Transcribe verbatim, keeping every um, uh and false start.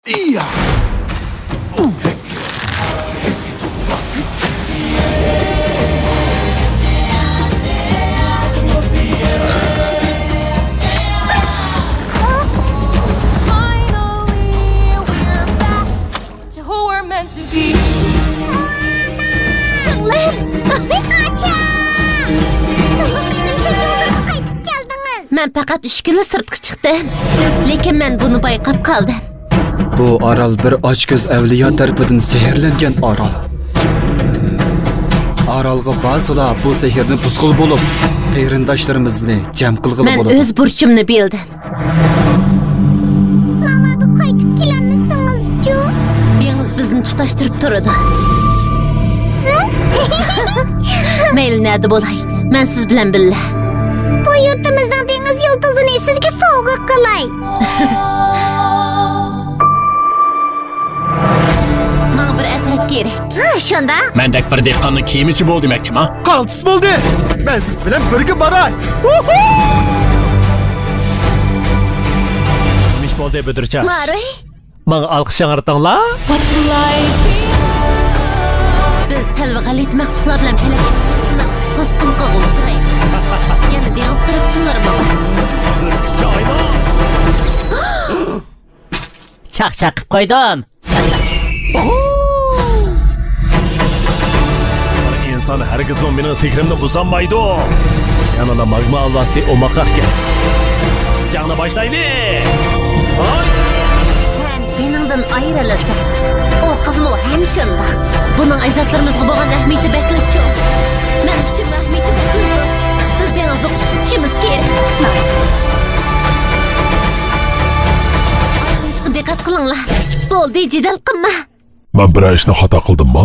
Iya. Finally, we're back to who we're meant to be. سىڭلىم! ئاچا! سىز بۇ قېتىم شۇنچە ھۇزۇرغا قايتىپ كەلدىڭىز. مەن پەقەت ئۈچ كۈنلا سىرتقا چىقتىم. لېكىن مەن بۇنى بايقاپ قالدىم. بۇ ئارال بىر ئاچكۆز ئەۋلىيا تەرىپىدىن سېھىرلەنگەن ئارال. ئارالغا بارسىلا، بۇ سېھىرنى بۇزغىلى بولۇپ، قېرىنداشلىرىمىزنى جەم قىلغىلى مەن بولىدۇ. ئۆز بۇرچۇمنى بىلدىم. ماڭا قايتىپ كېلەلمىسىڭىزچۇ؟ دېڭىز بىزنى تۇتاشتۇرۇپ تۇرىدۇ. مەيلى نەدە بولاي، مەن سىز بىلەن بىللە. بۇ يۇرتىمىزنىڭ دېڭىز يۇلتۇزىنى سىزگە سوۋغا قىلاي. ماڭا بىر ئەترەت كېرەك. ھە، شۇنداق. مەندەك بىر دېھقاننىڭ كىيىمىچى بول دېمەكچىما؟ قالتىس بولدى. مەن سىز بىلەن بىرگە باراي. نېمە ئىش بولدى، بۈدرىچاش؟ مارۇي. ماڭا ئالقىش ياڭرىتىڭلار. بىز تەلۋە غەلىتە مەخلۇقلار بىلەن پەلەك ياقىسىنىڭ توسقۇنلۇقىغا ئۇچرايمىز. يەنە دېڭىز قىرغىقچىلىرى بار. بۈركۈتكە ئايلان. چاقچاق قىپ قويدۇم. بىر ئىنسان ھەرگىزمۇ مېنىڭ سېھرىمنى بۇزالمايدۇ. يەنىلا ماگما ئالۋاستى ئوماقراق گەپ. جەڭنى باشلايلى. ھاي! سەن جېنىڭدىن ئايرىلىسەن. ئۇ قىزمۇ ھەم شۇنداق. بۇنىڭ ئەجدادلىرىمىزغا بولغان ئەھمىيىتى بەكلا چوڭ. مەن ئۈچۈن ئەھمىيىتى بەكلا زور. بىز دېڭىزنى قۇتقۇزۇشىمىز كېرەك. ئايرىلىشقا دىققەت قىلىڭلار. بولدى، جېدەل قىلما. مەن بىرەر ئىشنى خاتا قىلدىممۇ؟